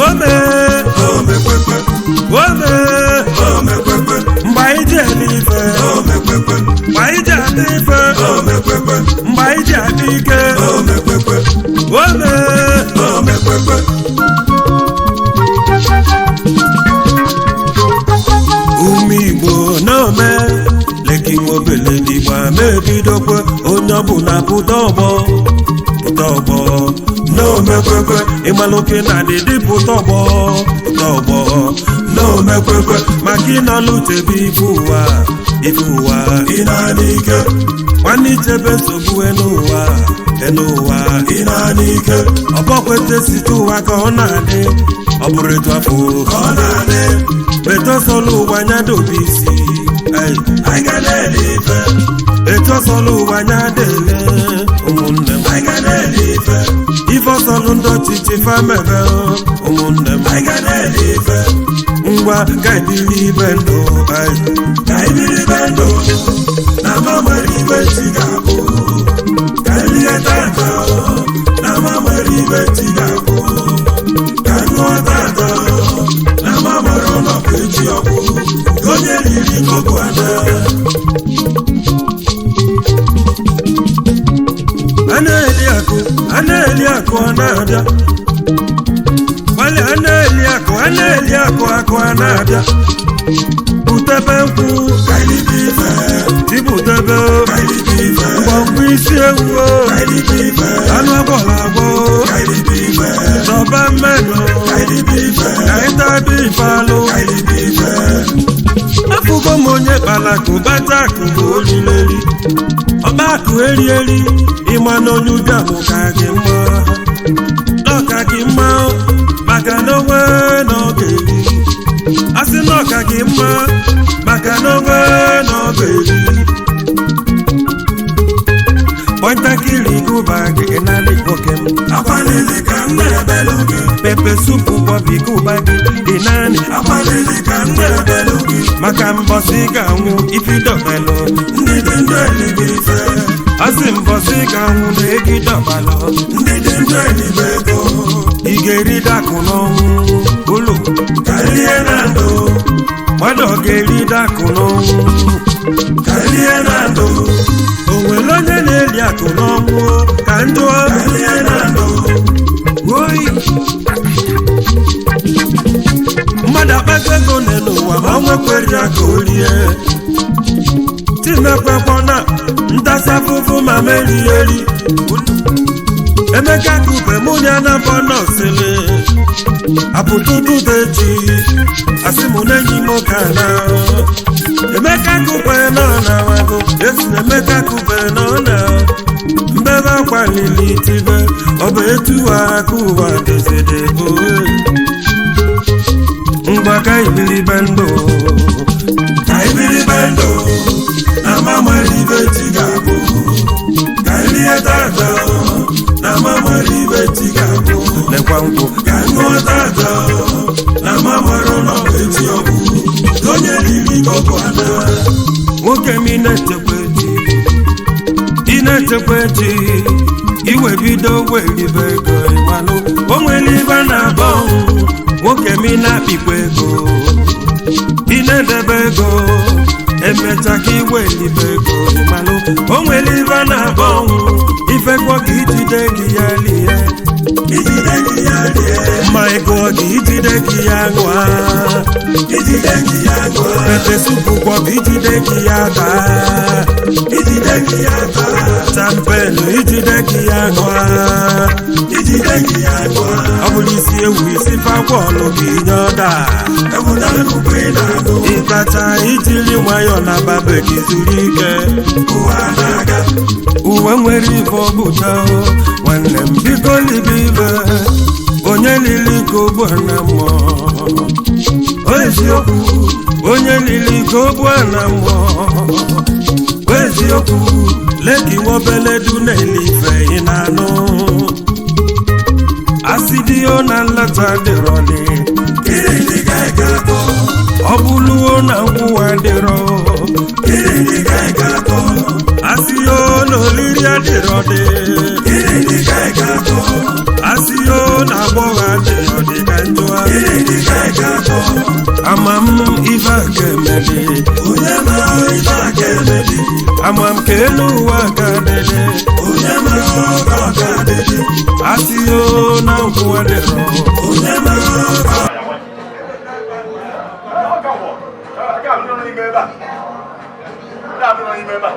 Ome. Omekwekwe. Ome. Omekwekwe. Mgbe anyị ji eme ife. Omekwekwe. Mgbe anyị ji adị ife. Omekwekwe. Mgbe anyị ji adị ike. Omekwekwe. Ome. Omekwekwe. Ume Igbo na-ome leki nwobele n'Igbo ama ebidokwe onye ọbụla pụta ọgbọ, pụta ọgbọ na-omekwekwe. Ịmalụke na adịdị, pụta ọgbọ, pụta ọgbọ na-omekwekwe, maka ịnọlụ chebe ife ụwa, ife ụwa. Ị na-anị ike. Nwanne, ichebe nsogbu n'ụwa, n'ụwa. Ị na-anị ike. Ọbọkwete site ụwa ka ọ na-adị, ọ bụrụ etu afọ Ka ọ na-adị. Etosọla ụwa anya dobe isi. Ei, Anyị ga na-eli ife. Etosọla ụwa anya dele, ụmụnne m. Anyị ga na-eli ife. Ife ọsọlụ ndị ọchịchị famebe, ụmụnne m. Anyị ga na-eli ife. Ngwa, ka ebili ibe ndụ. Ei, Ka anyị biri ibe ndụ. Na ma nwere ibe chi ga-abụ. Ka anyị rie tata. Na ma nwere ibe chi ga-abụ. Ka anyị ṅụọ tata. Na ma nwere ụlọ ka echi ọgwụ. Nke onye riri koko ana. A na-eli akụ, a na-eli akụ, ọ na-abịa. Gbalị, a na-eli akụ, a na-eli akụ, akụ a na-abịa. Butebe nkwụ. Ka anyị libe ife. Tibutebe. Ka anyị libe ife. Mgbọmgbọ isi ewu o. Ka anyị libe ife. Anụ agbọrọ agbọ. Ka anyị libe ife. Sọba mmenụ. Ka anyị libe ife. Ka anyị tabi ife alụ. Ka anyị libe ife. Afụgo m onye kpara akụ bata akụ bụ olileli ọkpa akụ erieri. Ịma na onye ụbịam ka gị mma, n'ọka gị mma, maka na onwe na ọ ga-eri. Asị na ọka gị mma, maka na onwe na ọ ga-eri. Pọntakịrị gụba gị naanị, nwoke m. Akwalili ka m na-ebelu gị. Pepe supu kwọbi gụba gị dị naanị. Akwalili ka m na-ebelu gị. Maka mbọsị ga-anwụ ifidobelụ. Ndị dị ndụ elibe ife. Asị mbọsị ga-anwụ na egidọbalụ. Ndị dị ndụ elibe ego. Ị ga-eri dakụ n'ọnwụ ụlọ. Ka rie na ndụ. Mmadụ ọ ga-eri dakụ n'ọnwụ? Ka rie na ndụ. O nwere onye na-eli akụ n'ọnwụ ka ndụ? Ka rie na ndụ. Oyi, mmadụ akpata ego n'elu ụwa ma o nwekwere ya ka o rie. Timekwekwo na ntasa afụfụ ma merie eri. Emeka kube mụ ya na bọnọsịlị apụtụtụta echi, asị mụ na enyi m ka na Emeka kube nọ na wago esi na Emeka kube nọ na mbebe akwalili tibe. Ọ bụ etu aka ụwa dozede oe. Ngwa, ka ibilibe ndụ. Ka ibiribe ndụ. Na ma nwere ibe chi ga-abụ. Ka rie tata. Na ma nwere ibe chi ga-abụ. Lekwa nkwụ. Ka ṅụọ tata. Na ma nwere ụlọ ka echi ọgwụ. Nke onye riri koko ana. Nwoke m, ị na-echekwa echi, ị na-echekwa echi, iwe bido welibe ego. Ịmalụ o nwere ibe na-abọ ọnwụ. Nwoke m, ị na-akpịkwa ego, ị na-edebe ego, emecha ka iwelibe ego. Ịmalụ o nwere ibe na-abọ ọnwụ. Ifekwa ka ijide gị ya lie. Ijide gị ya rie. Ma ego gị ijide gị ya ṅụa. Ijide gị ya ṅụọ. Pepe supu kwọbụ ijide gị ya taa. Ijide gị ya taa. Champenu ijide gị ya ṅụa. Ijide gị ya ṅụọ. Ọ bụrụ isi ewu, isi fakwọlụ gị nye ọda. Ewuta nnukwu ị na-agụ. Ịtacha, ijiri nwayọọ na babe gị zuru ike. Ụwa na-aga. Uwe nwere ife ọbụcha. Nwanne m, biko libe ibe. Onye lili ka ogbu na mmụọ. Eziokwu, onye lili ka ogbu na mmụọ. Eziokwu, leki nwobeledu na-ele ife ị na-anụ. Asidio na nlata dịrọlị. Gịnị dị ka ị ga-akọ? Ọ bụluo na nkwụwa dịrọ. Gịnị dị ka ị ga-akọ? Asio na olili adịrọdị. Gịnị dị ka ị ga-akọ? Asio na agbọghọ adịrọdị ka njọ. N'ime ebe a, ndị abụ nọ n'ime ebe a.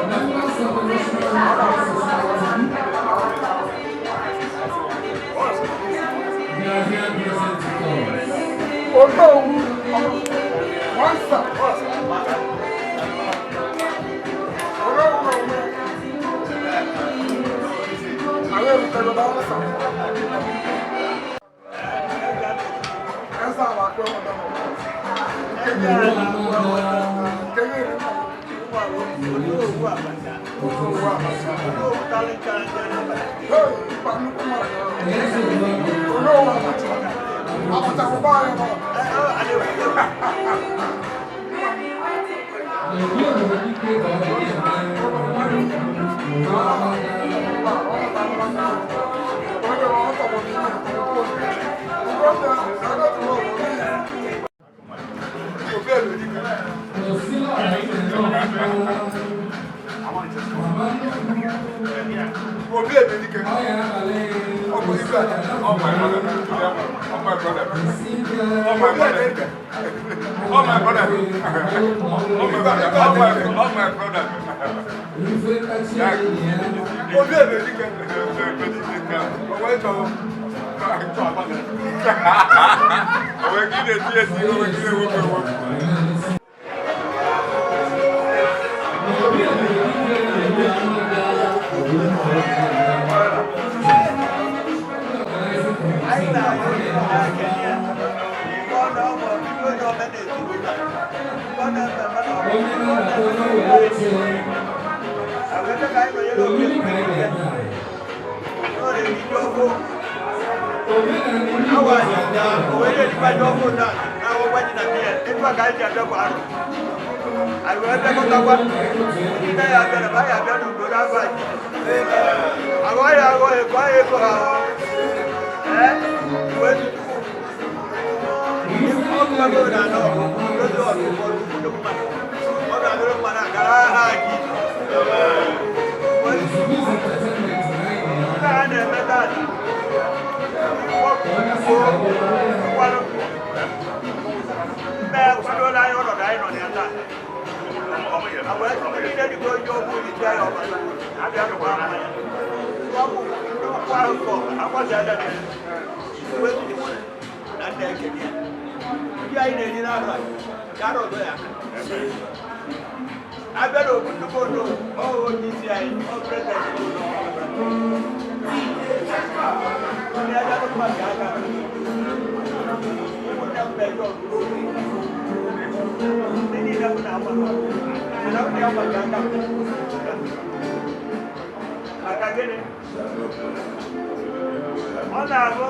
Members of the National Society, they are here present with us. Obi Ebedike. Ọ bụ ibe a. Oh my brother. Oh my brother. Oh my brother. Oh my brother. Oh my brother. Oh my brother. Obi Ebedike. Ọwọ́ ìtọ́. Ọwọ́ kí lè tí èsì, ọwọ́ kí lè wọ́pọ̀ wọ́pọ̀. Ọ na-abụ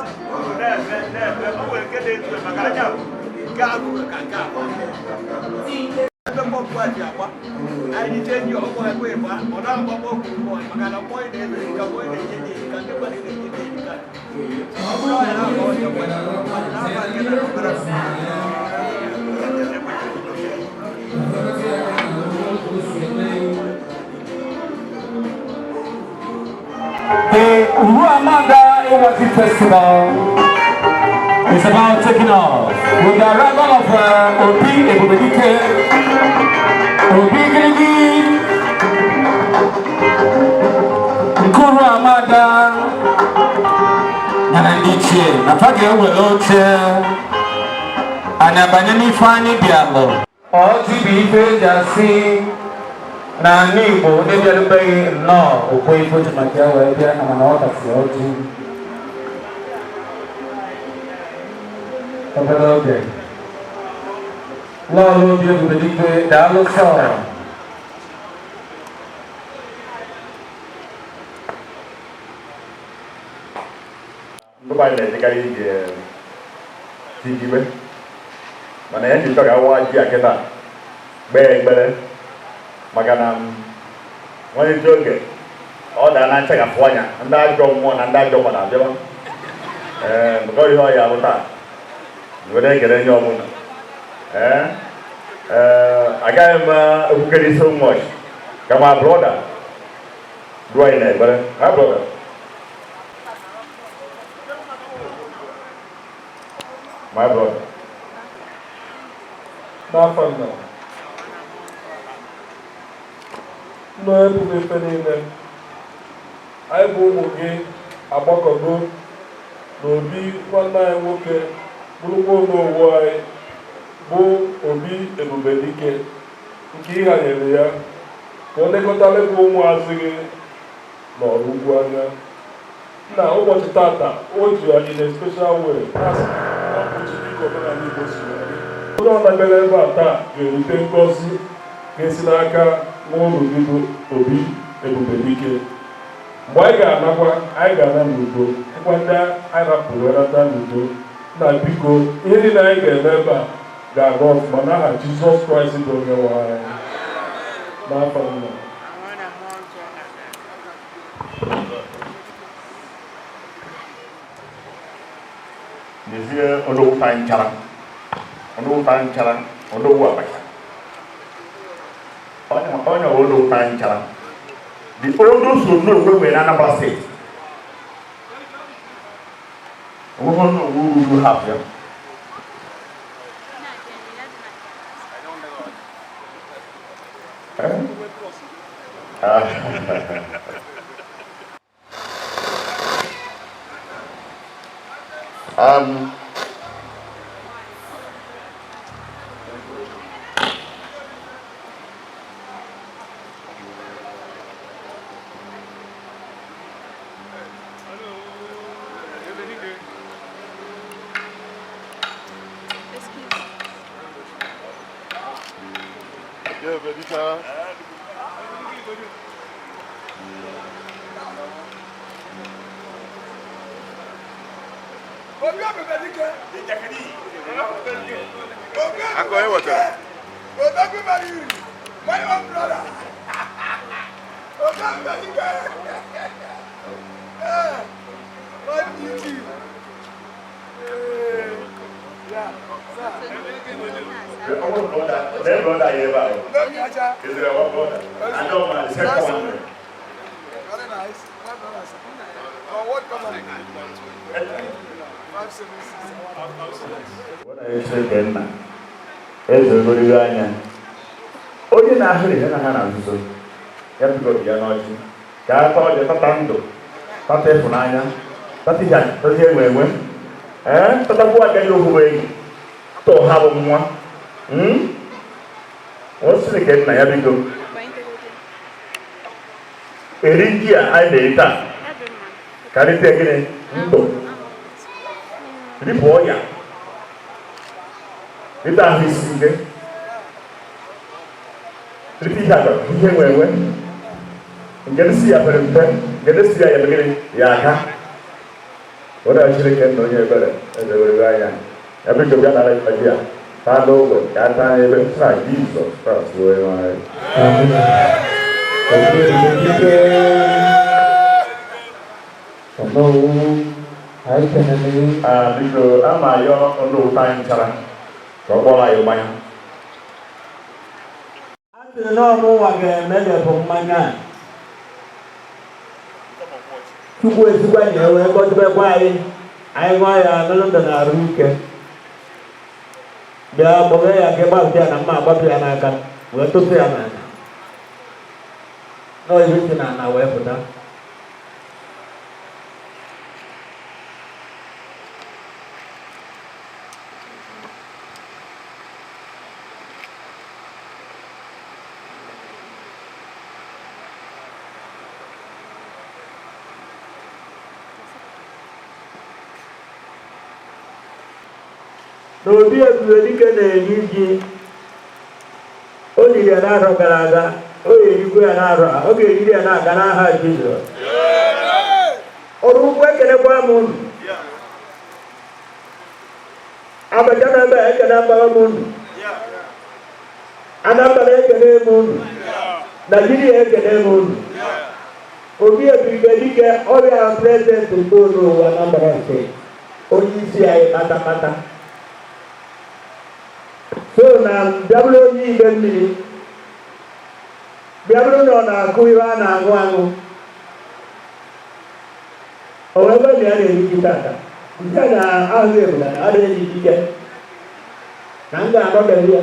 na-eme na-eme o nwere nke na-etu maka anya bụ nke abụghị ka nke abụọ ebe pọmpụ a ji agba anyị ji eji ọgwụ ekwe ịgba ọ na-agba pọmpụ mmụọ maka na mmụọ na-eme ka mmụọ na-enye na ka ndị mmadụ na-enye na ka ọ bụrụ ọya na-agba onye mmadụ na-agba nke na ọbara. The Ruamada Iwati Festival is about taking off with the arrival of Obi Ebubedike, Obi Girigi, Nkuru Amada, na ndị ichie na fa ga-ewere oche anyị abanye n'ife anyị bịalụ. Ọjị bụ ife eji asị n'ala Igbo onye bịarubeghị nnọọ okwe ife oji maka ya wee bịa mana ọ kasị ọjị obere oge. Lọọlụ Obi Ebubedike, daalụ sọ. Ndị be anyị na-ejekarị ije tijibe, mana ya njikọ ga-awa ji a kịta gbee ekpere maka na nwanne oge ọ daa na nchagapụ anya ndị ajọ mmụọ na ndị ajọ mmadụ abịaba. Ee, maka ọ ihe ọ ya bụ taa were ekele nye ọbụla. Ee ee, agaghị m ekwukere so much ka ma brother Duo anyị na ekpere. My brother. My brother. N'afọ nna nna onye pụrụ ife niile, anyị bụ ụmụ gị agbakọgo n'obi nwanne anyị nwoke, bụrụkwa onowu anyị bụ Obi Ebubedike, nke ị hanyere ya ka o lekọtara gị ụmụazị gị n'ọrụ ugwu anya. Na ụbọchị tata, o ji ya in a special way na-asị na ọ bụ chi dịka omenala Igbo si wee dị. Onye ọ na-abịara ebe a taa ga-erute ngọzi ga-esi n'aka nwa ụlọ gị bụ Obi Ebubedike. Mgbe anyị ga-anakwa, anyị ga-ana n'udo, ngwa ndị anyị rapụrụ wee nata n'udo. Na biko, ihe niile anyị ga-eme ebe a ga-aga ọfụma n'aha Jizọs Kraịst bụ onye nwe anyị. N'afọ nna. N'ezie, onowu ta nchara, onowu ta nchara, onowu abacha, onye onye ọ onowu ta nchara, the oldest onowu enwere na Anambra State. Onweghị onowu ruru half ya. Eh? Ah. Obi Ebubedike. Obi Ebubedike. Odogwu Mariri. My own brother. Obi Ebubedike. Eh, my DG. Eh, yeah, sir. Their brother here, but Obi Aja. is there one brother? I know my second one. Very nice. My brother, sir. What company? 576. Chineke nna eze ogologo anya, onye na-ahụ ihe na ha na nzuzo ya, biko ya n'ọjị ka a taa ọjị, tata ndụ, tata ịfụnanya, tata ihe, tata ihe enwe enwe, ee, tatakwu agaghị okwuwe enyi tụ ha bụ nwa. O Chineke nna, ya biko eri ji a anyị na-eri taa, karịsịa gịnị? Ndụ, ripụ ọya, rite ahụ isi ike, rite ihe akara, ihe enwe enwe, nke ndị si ya pere mpe, nke ndị si ya ya gịnị ya aka. Onye Chineke nna, onye ebere, eze were anya ya, biko bịa nara ji a, taa n'ogbe ka a taa n'ebe na Jizọs Kraịst wee nwanyị. Obi Ebubedike. Onowu, anyị kenere gị. Ah, biko, ama ayọ ọnụ ụta anyị nchara ka ọ kpọrọ anyị mmanya. A sịrị na ọmụnwa ga-emeghepụ mmanya a. Chukwu esikwa na ewe gọzibekwa anyị, anyị ṅụọ ya nụrụ ndụ na arụ ike. Bịa kpọghe ya ka gbapụ ya na mma, agbapụ ya n'aka wee tụtụ ya n'ala. Nọọ ibe si n'ala wee pụta. Na Obi Ebubedike na-eri ji, o riri ya n'arọ gara aga, o ga-erikwa ya n'arọ a, ọ ga-eriri ya na-aga n'aha Jizọs. Ọrụ ugwu, ekelekwa m unu. Abacha na ebe a, ekele mbawa m unu. Anambra, ekele m unu. Naijiria, ekele m unu. Obi Ebubedike, ọrịa president nke n'ụwa Anambra State, onye isi anyị kpatakpata, so na bịa bụrụ onye ide mmiri, bịa bụrụ na ọ na-akụ ihe a na-aṅụ aṅụ. O wee gwa na ya na-eri ji tata nke na ahụ ebula na adịghị eji ike na m ga-anọdebe ya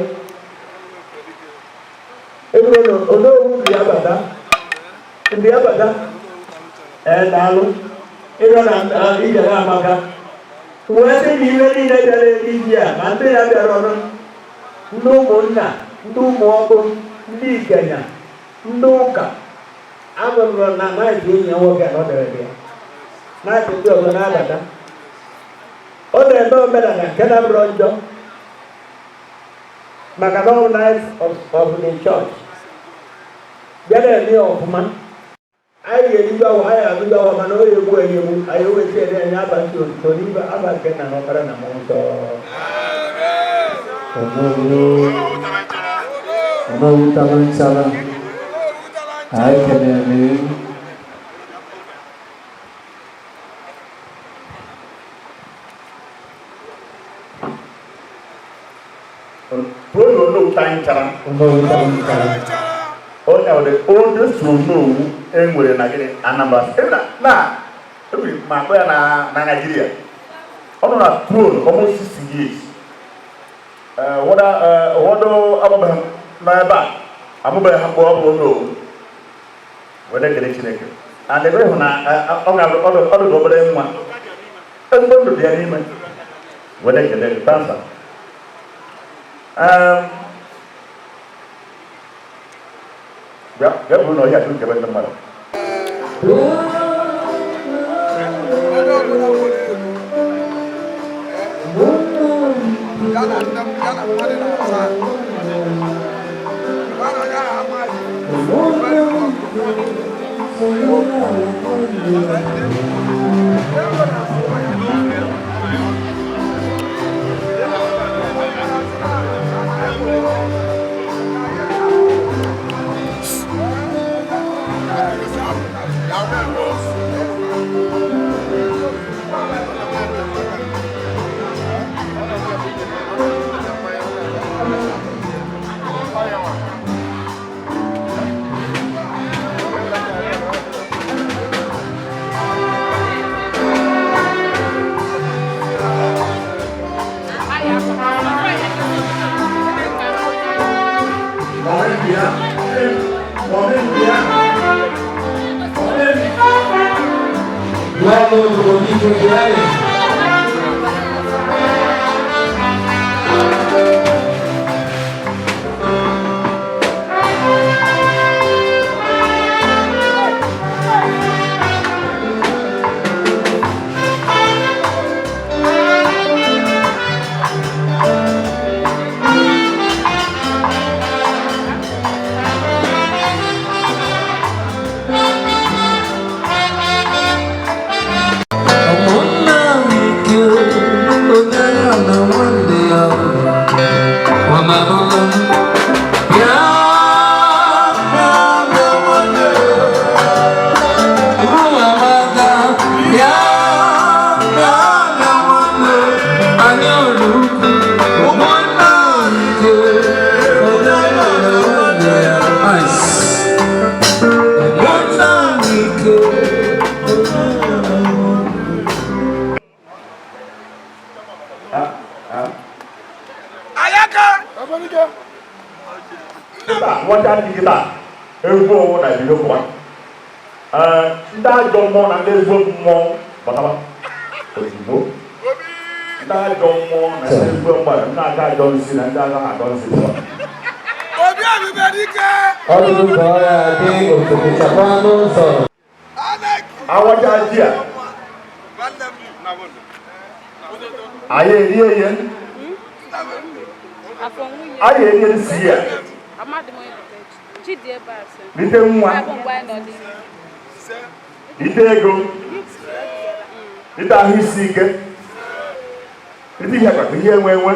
eburu na onowu ndị abata ndị abata. Ee, daalụ ịrịọ na ijere amaka wee sị na iwe niile bịara eri ji a, ma ndị ya bịara ọrụ, ndị ụmụnna, ndị ụmụ ọkụ, ndị ikenya, ndị ụka anụrụ na night enyi ya nwoke anọdebe ya, night ndị ọzọ na-abata. Ọ na-eme omenala nke na-abụrụ njọ maka na ọ night of the church bịa na-eme ya ọfụma. Anyị ga-erigbu ahụ, anyị agụgbu ahụ, mana ọ egbu anyị egbu anyị eweta ede anyị aba ntị otuto n'ibe aba nke nna na ọkara na mmụọ nsọ. Onowu tara nchara, anyị kelere. Tụọ onowu ta nchara. Onowu tara nchara. Onye ahụ, the oldest onowu e nwere na gịnị, Anambra State. Na ebiri ma akpọ ya na Nigeria. Ọ nọ na throne almost 60 years. Ụfọdụ amụbeghị nọ ebe a, amụbeghị ha mgbe ọ bụ onowu. Wee na-ekele Chineke and ebe hụ na ọ ga-alụ ọdụ obere nwa, ezigbo ndụ dị ya n'ime. Wee na-ekele tansa. Bịa bịa, bụrụ na ọhịa tụ nkebe ndị mmadụ. Onye ọbụla nwere ego ya na nne m ya na mmadụ na-asa ahụ. Mmadụ onye ahụ amaghị ego na-asụ ya. Lọ́lọ́ olùkọ́ bíárì. Ụmụnna m ike, onye agha na nwanne ya ọ na-anụla bịa bịa bịa nwanne ụmụamaka, bịa bịa bịa nwanne anyị ọrụ ukwu. Ụmụnna m ike, onye agha na nwanne ya. Ice. Ụmụnna m ike, onye agha na nwanne. Ayaka! Kịta nwata dị kịta egwu ọnwụ na ebido pụwa. Ee, ndị ajọ mmụọ na ndị ezigbo mmụọ bataba ozugbo. Ndị ajọ mmụọ na ndị ezigbo mmadụ, ndị aka ajọ nsị na ndị aka ajọ nsị pụwa. Obi ebube dike! Ọdụdụ ka ọ ya dị ofeke chakwa n'ụzọ. Awacha ji a, Nwanne m anyị erie ihe, Afọ nwunye. anyị erie nsị ya. Amadị m onye bụ Chidi ebe a sị. Rite nwa, Abụ mgbe anyị nọ n'ime. rite ego, rite ahụ isi ike, rite ihe akpakọ, ihe enwe enwe,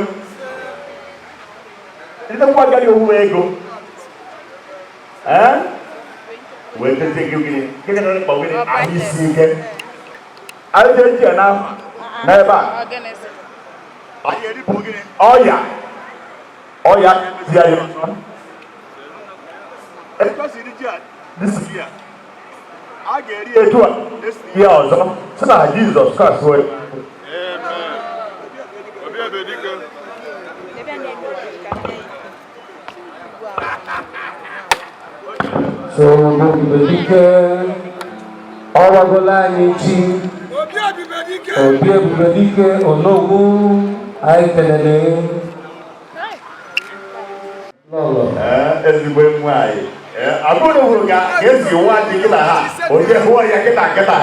rite nwa agaghị owuwe ego. Ee, wee tete gị gịnị gịnị na mkpa gịnị ahụ isi ike. Anyị ji ya na n'ebe a. Ọ gịnị sị? Anyị eripụ gịnị, ọya ọya emezi anyị ọzọ. Ekwesịrị ji a dịsi ya. A ga-eri etu a ihe ọzọ sị na Jizọs Kraịst wee. So Ebubedike, ọ gbagola anyị ji. Obi Ebubedike Onowu, anyị kelere. Lọlọ. Ee, ezigbo nwaanyị. Abụrụ hụrụ ka esi nwa dị kịta ha onye hụọ ya kịta kịta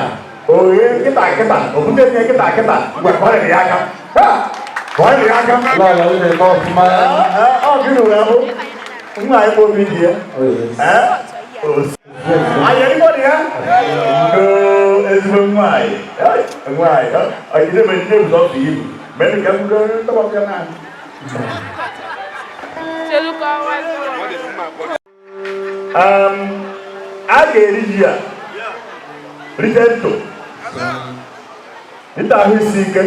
oghe kịta kịta obute ya kịta kịta mgbe kọrịrị ya aka. Ha! Kọrịrị ya aka. Lọlọ, ị na-eme ọfụma. Ọ gịnị wee hụ nwaanyị bụ obi dị ya. Ee, anyị erigbo dị ya. Ndoo, ezigbo nwaanyị. Nwaanyị ọjide m ejide bụ sọsọ ibu mere ka m gụọ tọgbọpịa naanị. A ga-eri ji a rite ntụ, rite ahụ isi ike,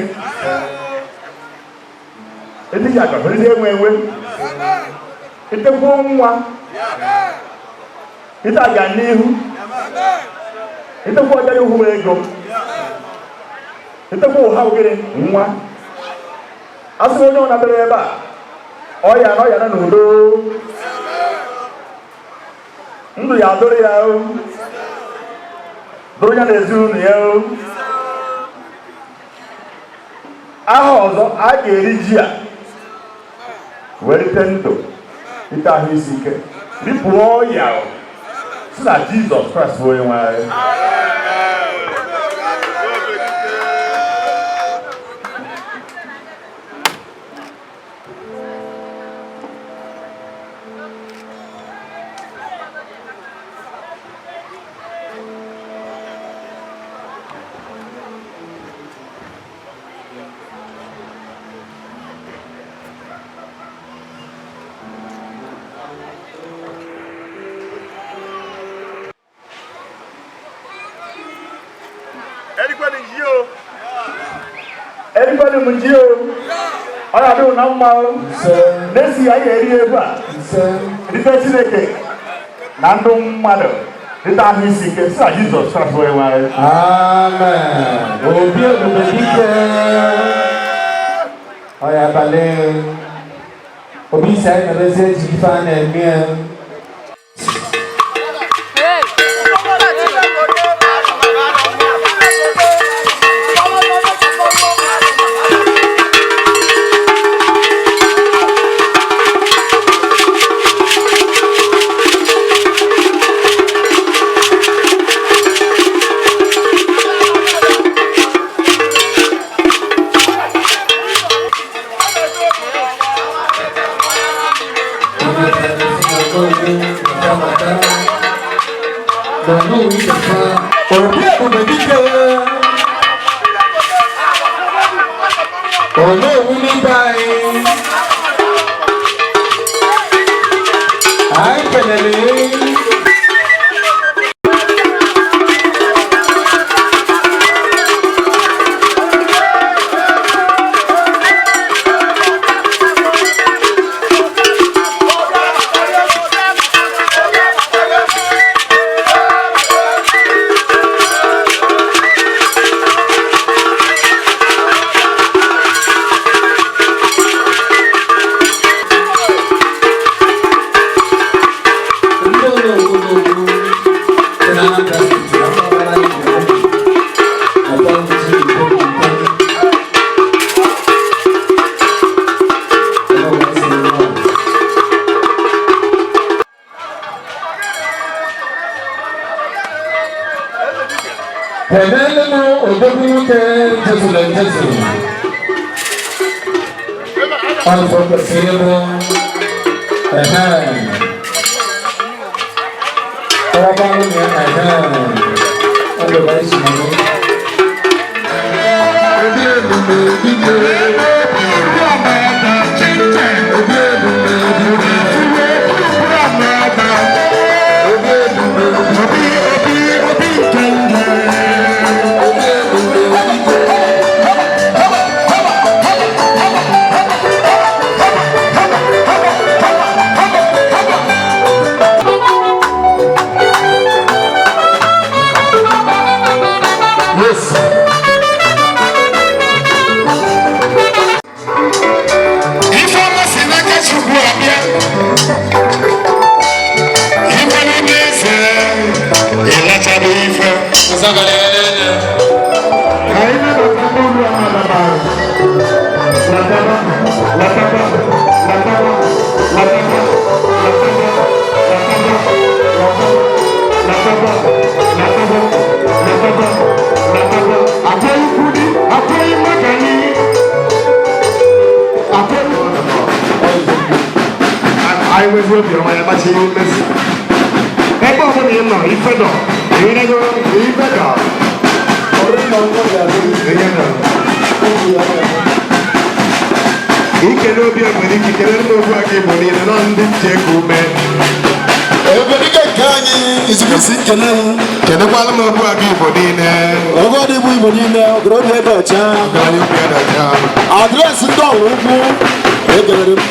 etiji akpa, rite enwe enwe, ritekwuo nwa, rite aga n'ihu, ritekwu ọjọọ ihu ego, ritekwu ụha ogere nwa. A sị onye ọ na-abịara ebe a ọya na ọya na n'udo, ndụ ya dụrụ ya o, dụrụ ya na ezinụlọ ya o. Aha ọzọ a ga-eri ji a wee rite ndụ, rite ahụ isi ike, ripụọ ọya o, si na Jizọs Kraịst bụ onye nwe anyị. Erikwenu m ji o, ọ ga-adị na mma o. N'esi anyị ga-eri ebe a rite Chineke na ndụ mmadụ, rite ahụ isi ike, si na Jizọs Kraịst bụ onye nwe anyị. Amen. Obi Ebubedike, ọya abalị obi isi anyị na-emezi eji ife a na-eme ya. Obi Ebubedike Onowu n'ibe anyị, anyị kelere. Ndị Onowu n'Owu dị na Anambra Steeti na mpaghara Igbo atọ ji Igbo nke Onowu esi nnọọ. Kelele m odogwu nwoke jezuru ejezu. Ọ bụ kwesịrị ịbụ ehe. Ọba ní ẹ̀hẹ́ ọlọ́ba ìsìnkú. Obi Ebubedike, obi ọmọọba, obi Ebubedike, obi ọmọọba, obi Ebubedike, obi obi obi nkenge, obi Ebubedike. Ezi obiọma ya gbachi mmezi. Ebe ọbụla ị nọ, ife nọ, ịrego ife nọ. Ihe nọ. Ikele obi Ebubedike, kelere m okwu aka Igbo niile nọ ndị ji eku ume. Ebubedike nke anyị izugisi nkele. Kelekwala m okwu aka Igbo niile. Ogo dị bụ Igbo niile, okorobịa ebe ọcha. Ọgaranya obi ya ọcha. Adreesị ndị ọrụ ugwu ekelere m.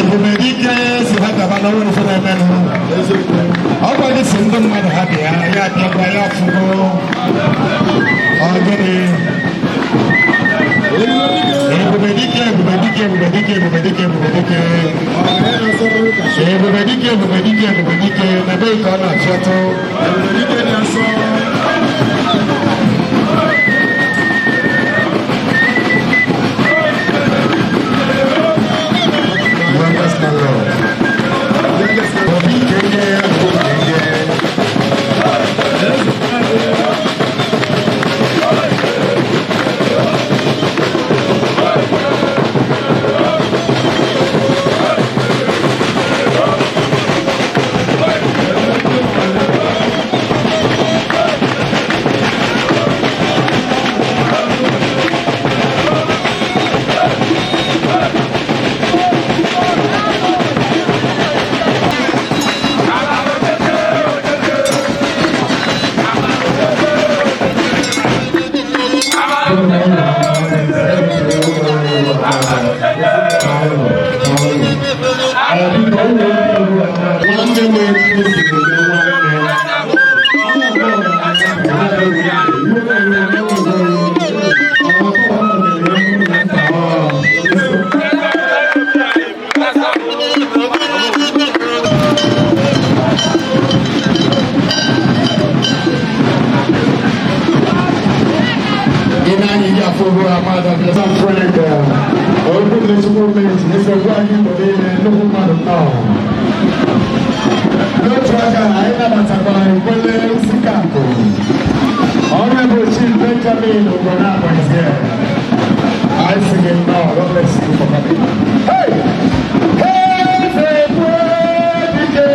Ebubedike si ha gaba na nwere ụfọdụ emenụ. Ọ gwa gị si ndị mmadụ ha bịa, ya bịakwa ya afụgo. Ọ gịnị? Ebubedike, Ebubedike, Ebubedike, Ebubedike, Ebubedike. Ebubedike, Ebubedike, Ebubedike, na ebe ka ọ na-achọtụ. Youngest landlord. Obi Kenge, Obi Kenge. N'otu aka anyị nabatakwara Ekwele Osikakụ, Honorable Chief Benjamin Ogonabo is here. I sing him now. God bless you for coming. Hey! Eze Kwedike!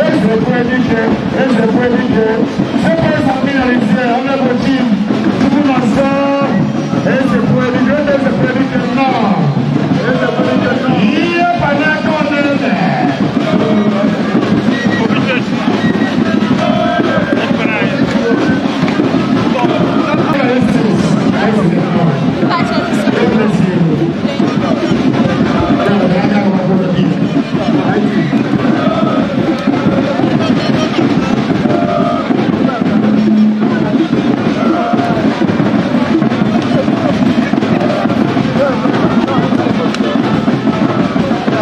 Eze Kwedike! Eze Kwedike! Sepe Samina is here. Honorable Chief Chukwunonso. Eze Kwedike! Eze Kwedike now. Eze Kwedike now. Iye Panako Nene.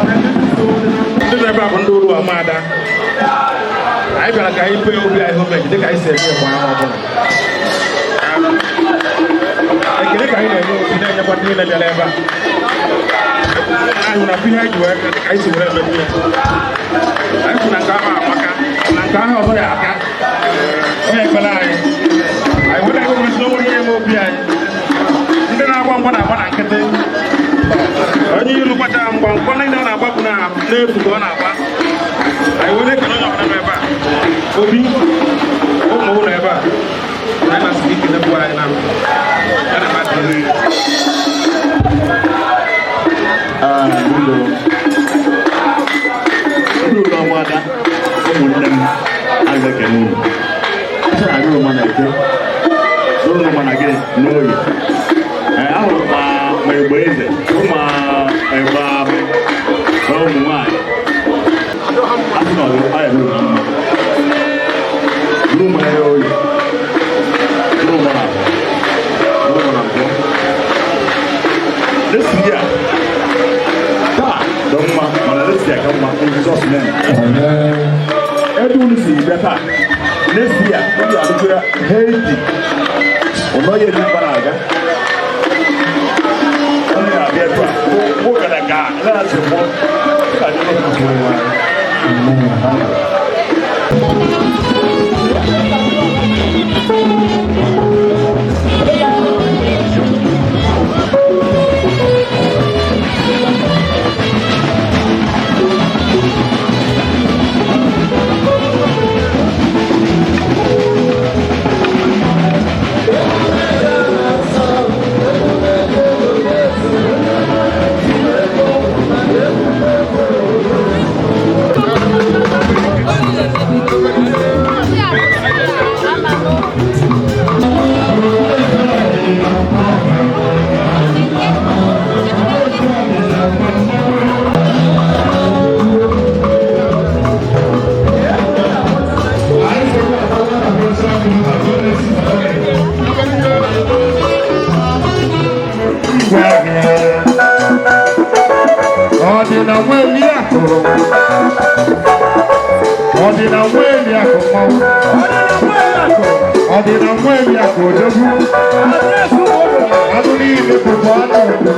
Ndị nọ ebe a bụ ndị uru amaada. Anyị bịara ka anyị pee obi anyị homage dịka anyị si eme mgbe ahụ ọbụla. Ekele ka anyị na-enye obi na-enyekwa ndị niile bịara ebe a. Anyị hụrụ na ihe anyị ji wee bịa dịka anyị si were emegbu ya. Anyị kwuru na nke ahụ amaka, na nke ahụ ọzọ ya aka. Onye ekpere anyị. Anyị were ego gosi na onwe onye na-eme obi anyị. Ndị na-agba mgba na-agba na nkịtị. Onye ilu gbacha mgba mgba niile ọ na-agba bụ n'efu ka ọ na-agba. Anyị were ekele onye ọbụla nọ ebe a. Obi, ụmụ ụlọ ebe a. Anyị na-asị gị kele bụ anyị na ya na mmadụ niile. Ndị ụlọ ọmụada, ụmụnne m, anyị na-ekele unu. Sị na adịghị mma na eke, ụlọ mma na gịnị n'oyi. Ee, ahụrụ m ma egbe eze, ma egbe abụ, na ụmụ nwaanyị. Asị na ọdụ ayọ n'ụlọ mma. Bụrụ mma ya oyi, bụrụ mma na abụọ, bụrụ mma na abụọ. This year, taa dị mma, mana this year ka mma in Jesus name. Ebe unu si bịa taa, next year, unu ga-adịkwa healthy. Ụnọ ya eji mkpa na-aga. Unu ga-abịa ebe a, mụ gara ga, laghachi mụ, ka dị n'otu nwa. Ọdịna nweli akụ. Ọdịna nweli akụ mmanwụ. Ọdịna nweli akụ odogwu. Anụ niile bụkwa anụ obodo.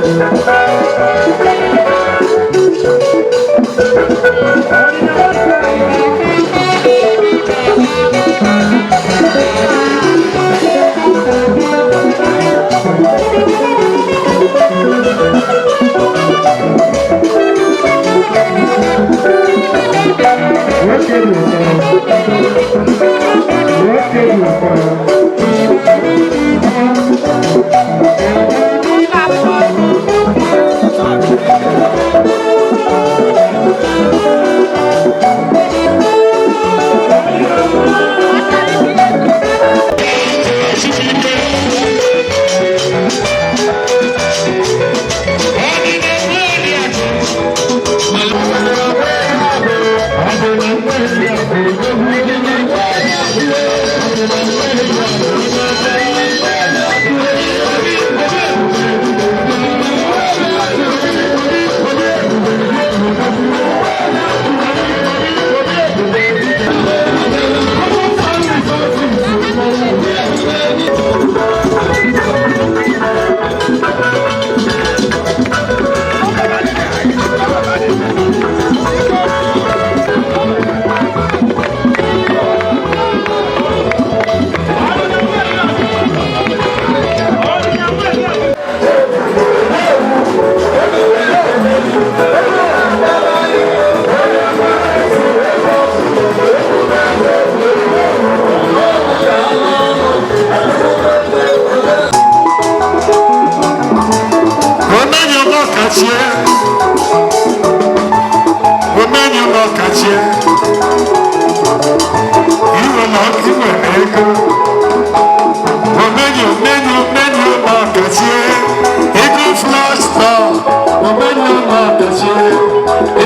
Nwoke dị ụtọ. Nwoke dị ụtọ. Omenye ọkachie. Omenye ọkachie. Iwe na iwe na ego. Omenye omenye omenye ọkachie. Ego flash star. Omenye ọkachie.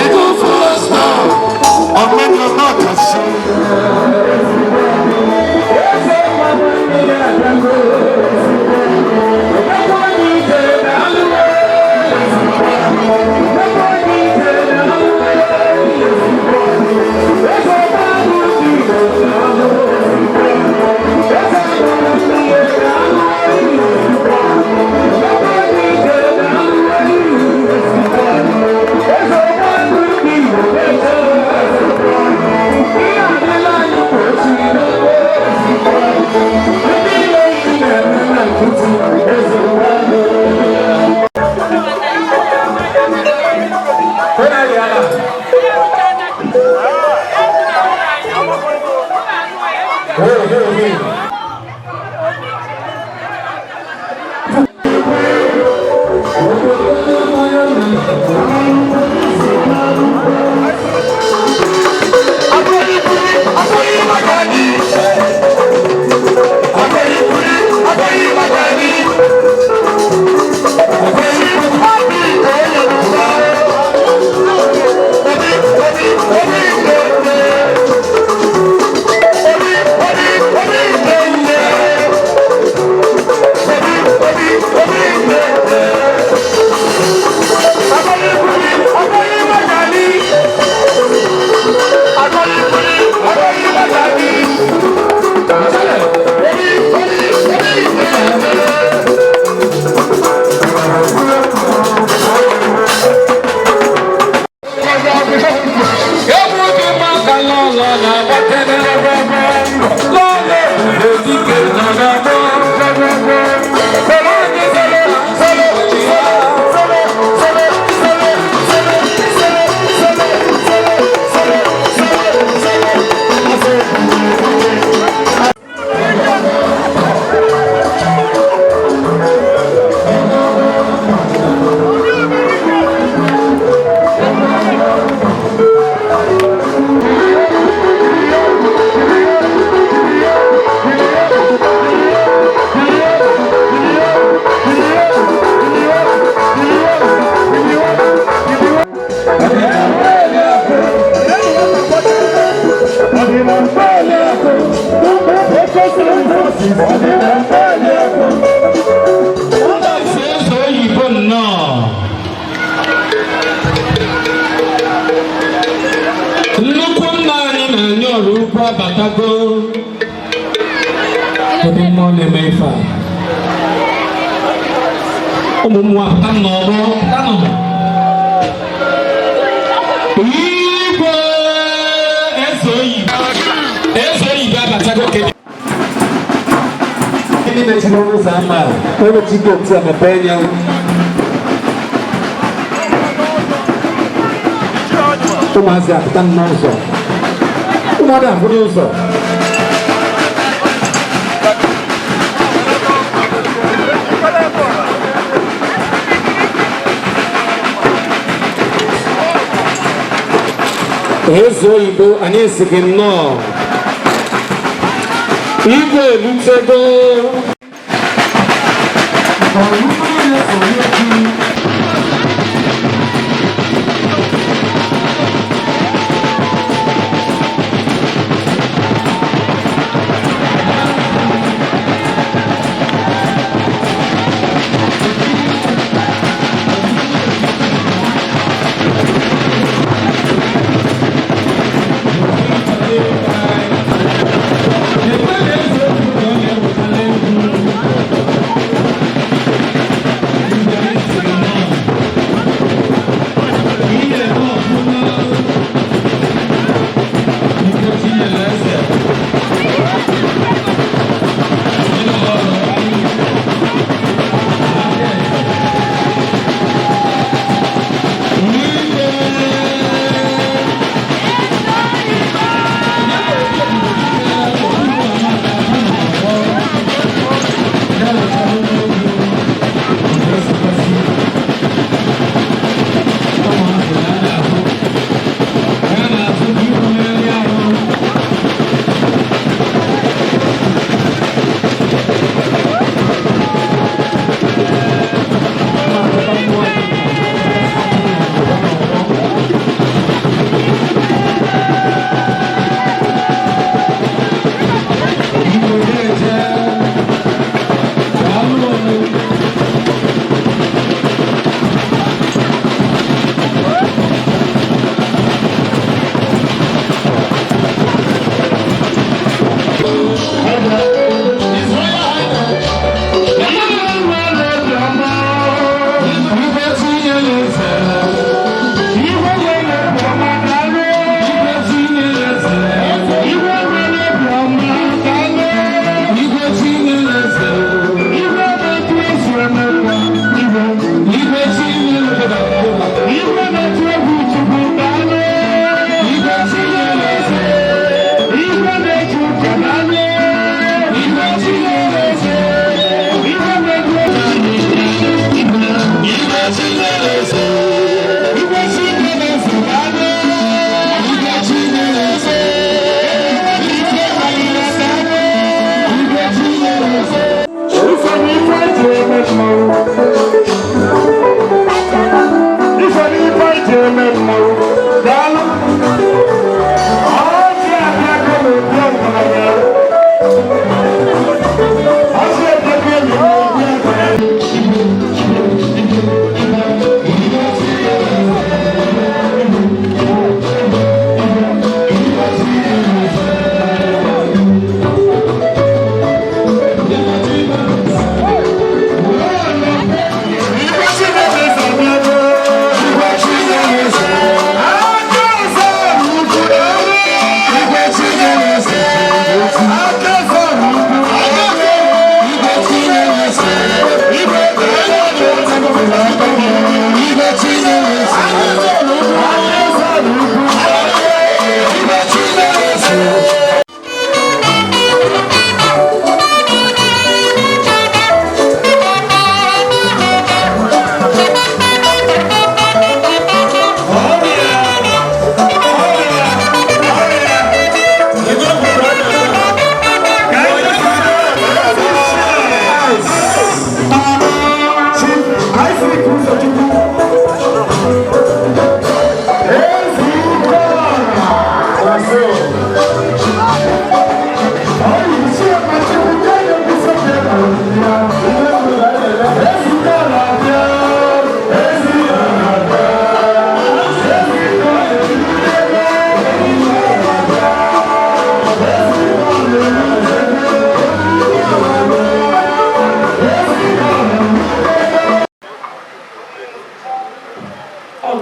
Ego flash star. Omenye ọkachie. Abatago. Kedu mmụọ na-eme ife a? Ụmụ mmụọ apụta n'ọgbọ, pụtanụ. Igwe eze oyibo. Eze oyibo abatago kedu? Ndị mechiri ọnụ ụzọ ama a, emechigo otu a mepee ya. Ụmụazị apụta n'ụzọ. Ụmụada afụ n'ụzọ. Eze oyibo, anyị si gị nnọọ. Igwe elutego.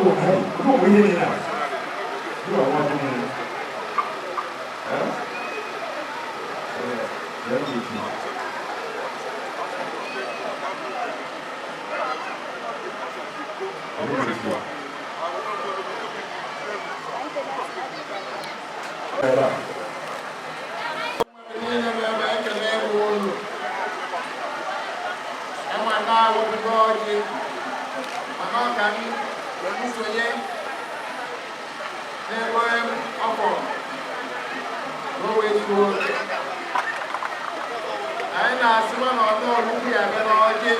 bụ bụ ihe niile a. Gị nwa ọjị niile. Ee? Ee, ọ bụ echi. Ọ bụ echi. Ebe a. Anyị na-asịkwa na ọnụ ọgụgụ ya abịa n'ọjị,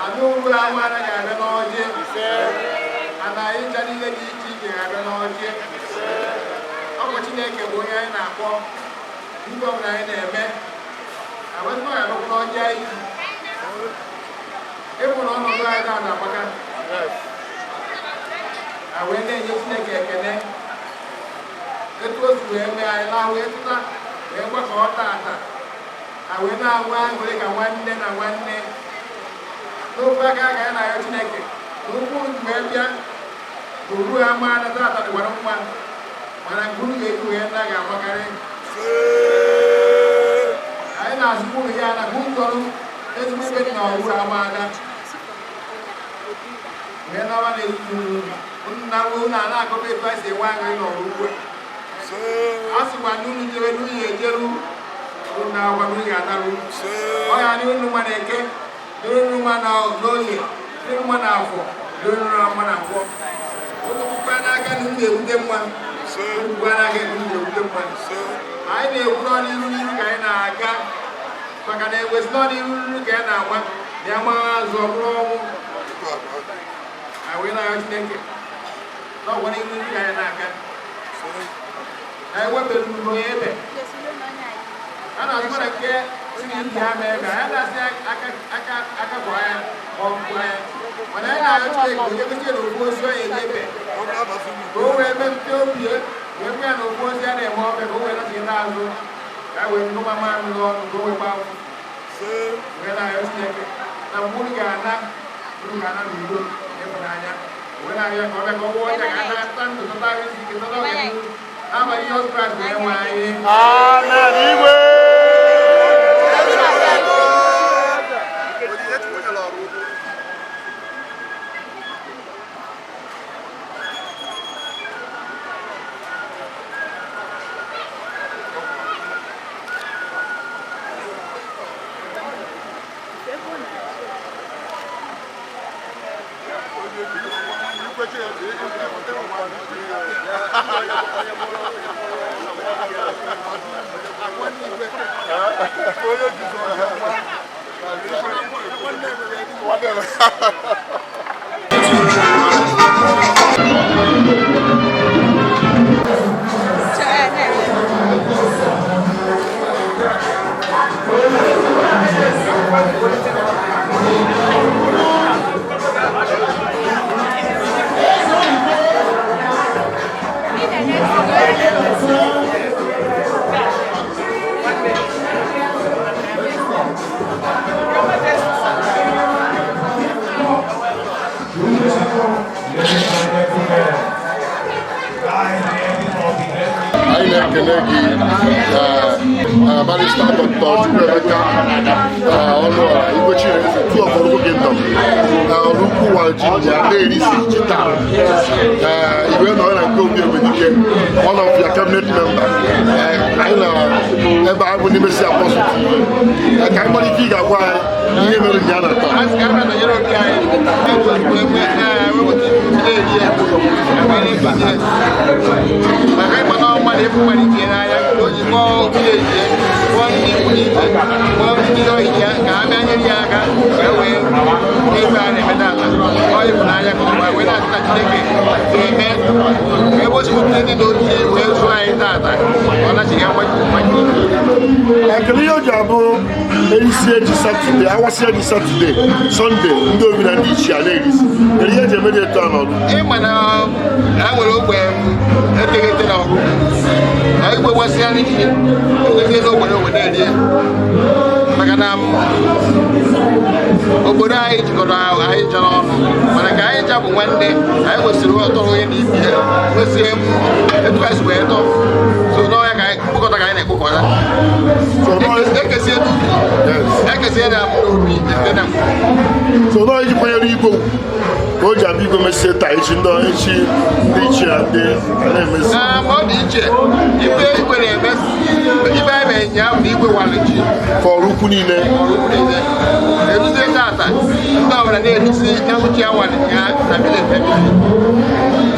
anụ ugwu ahụ anaghị abịa n'ọjị, ana anyị ncha niile dị iche iche ga-abịa n'ọjị. Ọ bụ Chineke bụ onye anyị na-akpọ ibe ọbụla anyị na-eme abịa abịakwa n'ọjị. Anyị ji ịbụ na ọnọdụ anyị na-agbaka a wee na-enye Chineke ekele etu o si wee mee anyị lahụ etụta wee gbakọọ tata, a wee na-anwe aṅụrị ka nwanne na nwanne n'ofe aka ka anyị na-arịọ Chineke na ụkwụ wee bịa na oru ha maa na tata dịkwara mma, mana nke unu ga-eji wee nna ga-amakarị. Anyị na-azụkwa unu ya na ụzọrụ ezigbo ibe dị na ọrụ ama ada wee nawa na ezinụlọ unu na unu a na-akọta etu anyị si enwe aṅụrị n'ọrụ ugbu a. A sịkwa na unu jere n'unye ejeru unu na-agwa unu ga-anarụ ọ ya dị unu mma na eke, dịrị unu mma na n'oye, dịrị mma na afọ, dịrị unu mma na nkwọ. Unu kwukwa n'aka na unu na-ewute mma, unu kwukwa n'aka na unu na-ewute mma. Anyị na-ekwu nọ n'iru n'iru ka anyị na-aga, maka na ewesi nọ n'iru n'iru ka anyị na-agba na ya gbagha azụ ọ bụrụ ọnwụ. Anyị wee na-arịọ Chineke n'ọgwa n'iru n'iru ka anyị na-aga. Anyị wepụrụ onye ebe a na-azụ na nke si na ndị ha mee ebe anyị na-asị aka bụ anya ma ọ bụ anya, mana anyị na-arịọ Chineke onye gosi na ofu ozi onye ebe ka o wee mepụta obi wee kwe ya na ofu ozi a na-eme ọbịa ka o wee nọchite azụ ka wee nụ mama mmiri ọnụ ka o wee gbaa wee na-arịọ Chineke na mgbe unu ga-ana unu ga-ana n'udo ịhụnanya wee na-arịọ ka ọ bịa ka ọ gwọọ ọcha ka a na-ata ndụ tata ahụ isi ike tata ọganihu n'abalị Jizọs Kraịst wee nwe anyị. Amen. Igwe. Anyị na-ekele gị, Barrister Dr. Chukwuemeka Ọnụọra, Igwe Chineze two of Orukwu Kingdom, Orukwu Waji ya na-erisi ji taa. Igwe nọ na nke Obi Ebubedike, one of your cabinet member. Anyị na ebe a bụ n'ime si Apostle TV. Ka anyị mara ife ị ga-agwa anyị ihe mere nnya na taa. A sị ka a nọnyere obi anyị maka ịgba n'ọnwa na efu nwere ike n'anya o ji kpọọ obi ejie, kpọọ ndị ikwu na ibe, kpọọ ndị ọyị ya ka ha bịa nyere ya aka wee wee ebe a na-eme n'ala ọ ịfụnanya ka ọ gba wee na-asị na Chineke ga-eme ebe o si wepụta ndị na ochie wee zụọ anyị tata ọ nachighị mgbaji mgbaji. Ekele ihe o ji abụ erisi eji Saturday, awasị eji Saturday, Sunday, ndị obi na ndị ichie a na-erisi. Kedu ihe eji eme dị etu a n'ọrụ? Ịma na ha nwere ogbe eteghete na ọgụ na igwe gbasịa n'isi egozie n'ogbe n'ogbe na-eri ya, maka na obodo anyị jikọrọ anyị chọrọ ọnụ, mana ka anyị ncha bụ nwanne. Anyị nwesịrị ọtọrọ onye na ibi ya nwesie etu anyị si wee tọ so n'ọhịa ka anyị mkpokọta ka anyị na-ekpokọta ekesie n'ubi, ekesie na n'obi, ekesie na So nọọ iji kwanyere igwe ugwu ka o ji abịa igwe mesie taa, echi ndị echi, ndị ichie ndị a na-emesi. Ah, ma ọ dị iche ife igwe na-eme. Ife anyị mere nyaa bụ na igwe wara ji fọrọ ukwu niile. Ọrụ ukwu niile eruzie tata, ndị ọbụla na-eruzi na uche ya wara ji ha na village village.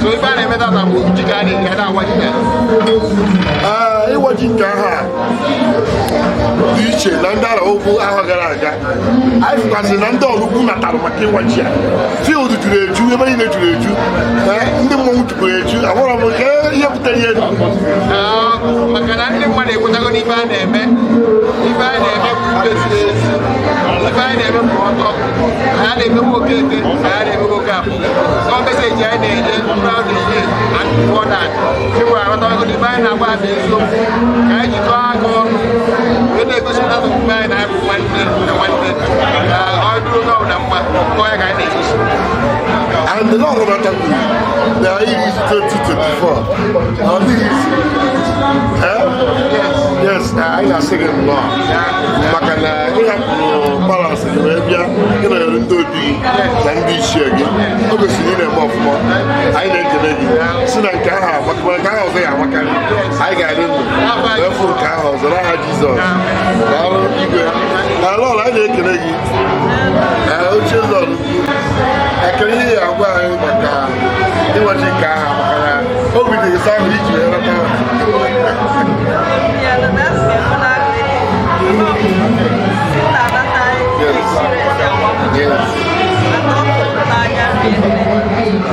So ife a na-eme tata bụ ji ka a na-eri, a na-awa ji ya. Ee, ịwa ji nke aha a dị iche na ndị ara okwu ahụ gara aga. Anyị fụkwazị na ndị ọrụ ukwu natara maka ịwa ji a, field juru eju, ebe niile juru eju. Ee, ndị mmọnwụ jukwuru eju. Ahụrọ m nke ihe butere ihe. Ah, maka na ndị mmadụ ekwetago n'ife a na-eme. Ife a na-eme bụ ife ziri ezi. Ife a na-eme bụ ọtọ. Anyị na-emekwa Okeke, anyị na-emekwa Okafọ. So message anyị na-enye throughout the year and before that, people aghọtago n'ife anyị na-agba ha bụ eziokwu, ka anyị jikọọ aka ọnụ wee na-egosipụta na omume anyị na-abụ nwanne na nwanne, ka ọ dịrị onye ọbụla mma nke ọnya ka anyị na-egosi. And the Lord natakwu na iri 2024 ọ dịghị isi. Eh? Yes, anyị na-asị gị nnọọ maka na ị hapụrụ palace gị wee bịa ịnọnyere ndị obi gị na ndị ichie gị. O gosiri ị na-eme ọfụma. Anyị na-ekele gị si na nke ahụ amaka, mana nke ahụ ọzọ ya amakarị. Anyị ga-adị ndụ wee fụ nke ahụ ọzọ n'aha Jizọs. Daalụ, igwe na lọl. Anyị na-ekele gị. Ee, oche ụzọ nnukwu ekele ihe ya agwa anyị maka ịnwechi nke ahụ, maka na obi dị gị sọ ahụ iji wee nata. Yeah, that's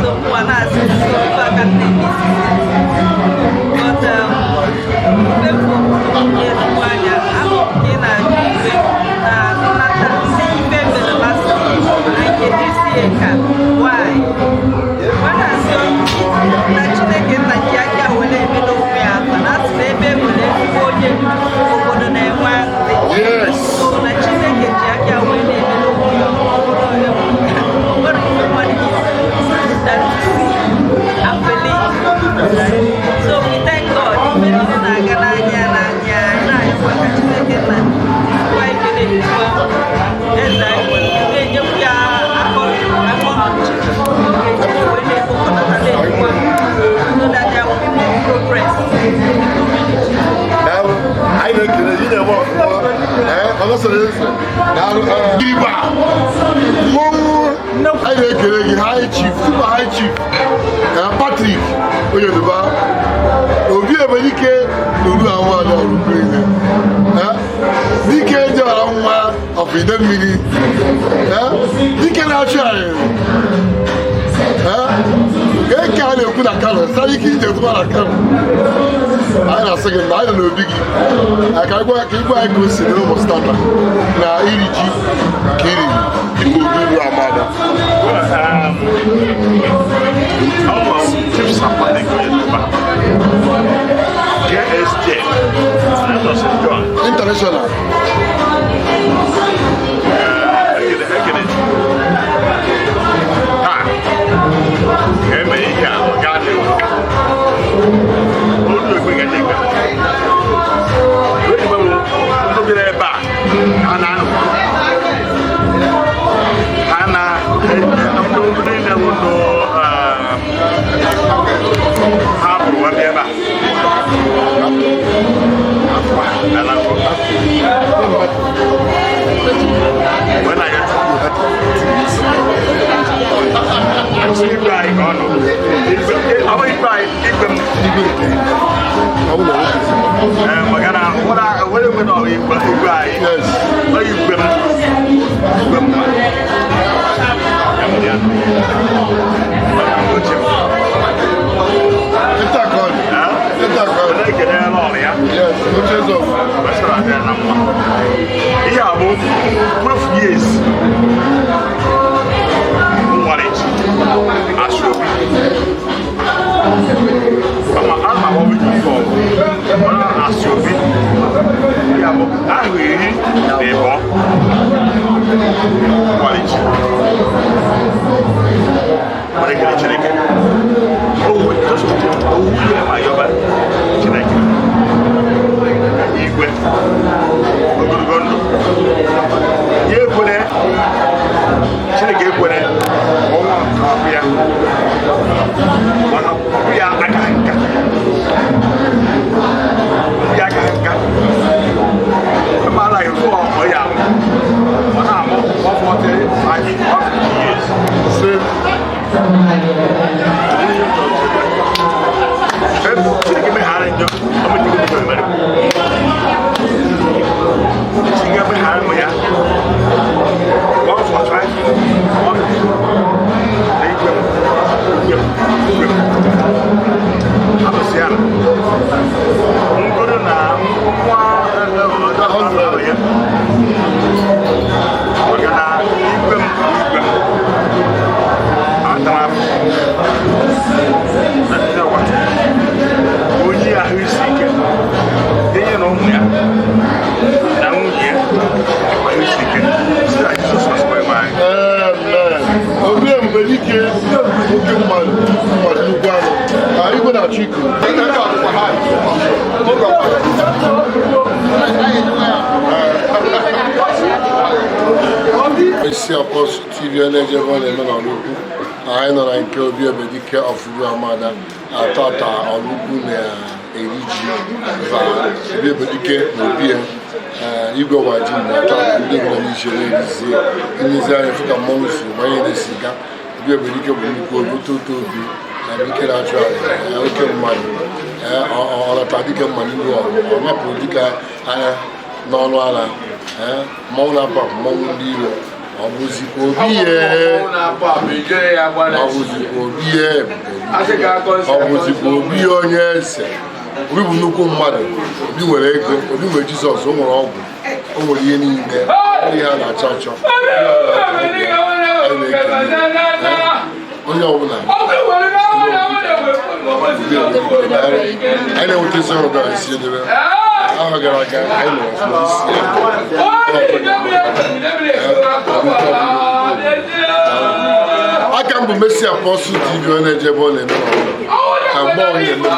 So mụ na-asị so aka nne m isi, but mfe anya ahụ ka ị na-ajụ ife na nnata si ife mere last year na nke this year ka why ọ na-asị na Chineke nna ji aka were eme n'onwe ya afa na asị na ebe e nwere ezigbo onye obodo na-enwe aṅụrị. So na Chineke ji aka wee na-eme n'onwe ya. Ọ bụrụ onye o nwere ife mmadụ ga-esi that I believe. So we thank God. Ife niile na-aga n'anya n'anya. Anyị na-ayọkwa ka Chineke na jisikwa ike na-ejikwa eze anyị nwere, na-enyekwu ya akọ akọ na uche ọ ga-eji wee na-ekpokọnata na-ejikwa so that there will be more progress in the community. Daalụ, anyị na-ekele gị, na-eme ọfụma. Ee, ọlọsọrọ eze, daalụ. Ee, Gidigba mmọnwụ, anyị na-ekele gị, high chief, super high chief, ee, Patrick Onyeduba, obi Ebenike na uru ahụ ada ọrụ ihe. Ee, dike jọrọ nwa of Idemmili. Ee, dike na-achụ anyị. Ee, nke a na-ekwu na Kano sara ike ije tụba na Kano. Anyị na-asị gị na anyị nọ n'obi gị ka ka ịgwa anyị ka o si n'ụbọchị tata na iri ji ka iriri dịka obi uru amada. Chief Sir Patrick Oyeduba, KSJ, Senator St. John. International. Ekele Chukwu. Taa, ka eme ihe a, ọ gaa n'ihu. Olu ekwe ga ekpe. Ekpe bụ ndị bịara ebe a, ha na-anọ. Ha na ndị niile bụ ndị ha bụrụ nwa bịa ebe a. Ala nkụ. Wee na-ayọ Chukwu. Igwe anyị ka ọ nọ. Ọ bụ igwe anyị, igwe m. Ee, maka na ụfọdụ enwe na ọ bụ igwe igwe anyị. Ọ igwe m. Igwe m. Ya m dị ya. Oche m. Na-ekele lọọlụ ya. Gbasara adịrị na mma. Ihe a bụ 12 years nwere ji asụ obi. Ama ama ọ bụ ji ọ asụ obi. Ya bụ ahụ 12 nwere ji. Chineke meghara njọ, ọ bụ Chineke mere. Chineke meghara m ya. 145, 150. Na igwe m, igwe m, igwe m. Abụsị ya. Ngoro na nwa ọzọ ya. Maka na igwe m bụ igwe m. Atara m. Na ndị ọgbata. Onye ahụ isi ike enye na ụmụ ya na nwunye ya ahụ isi ike site na Jizọs Kraịst onye nwe anyị. Amen. Obi ebube dike oke mmadụ mmadụ nnukwu anụ. Ah, igwe na-achọ iku. Isi Apostle TV na-eje ebe ọ na-eme n'Ọraukwu. Anyị nọ na nke Obi Ebubedike of Amada atata Oraukwu na-eri ji va Obi Ebubedike na obi ya. Ee, igwe waji na atata ndị nọ n'isi na-erizie elezi anya fụ ka mmọnwụ si gbanye na-esi ga. Obi Ebubedike bụ nnukwu obi ototo obi na dike na-achụ aja ya oke mmadụ. Ee, ọ nata dike mma n'ihu ọgụ, ọ napụrụ dike anya n'ọnụ ara. Ee, mmọnwụ na-apụ apụ, mmọnwụ ndị iro. Ọ bụzikwa obi ya, ọ bụzikwa obi ya, ọ bụzikwa obi ya onye eze. Obi bụ nnukwu mmadụ. Obi nwere ego, Obi nwere Jizọs, o nwere ọgwụ, o nwere ihe niile, ihe a na-achọ achọ. Anyị na-ekele onye ọbụla. Anyị na-enweta ọrụ gara isi edebe ahụ gara aga, anyị nọrọ ọfụma isi ya. Aka m bụ Messi Apostle TV, onye na-eje ebe ọ na-eme n'ọrụ ka mgbe ọ na-eme.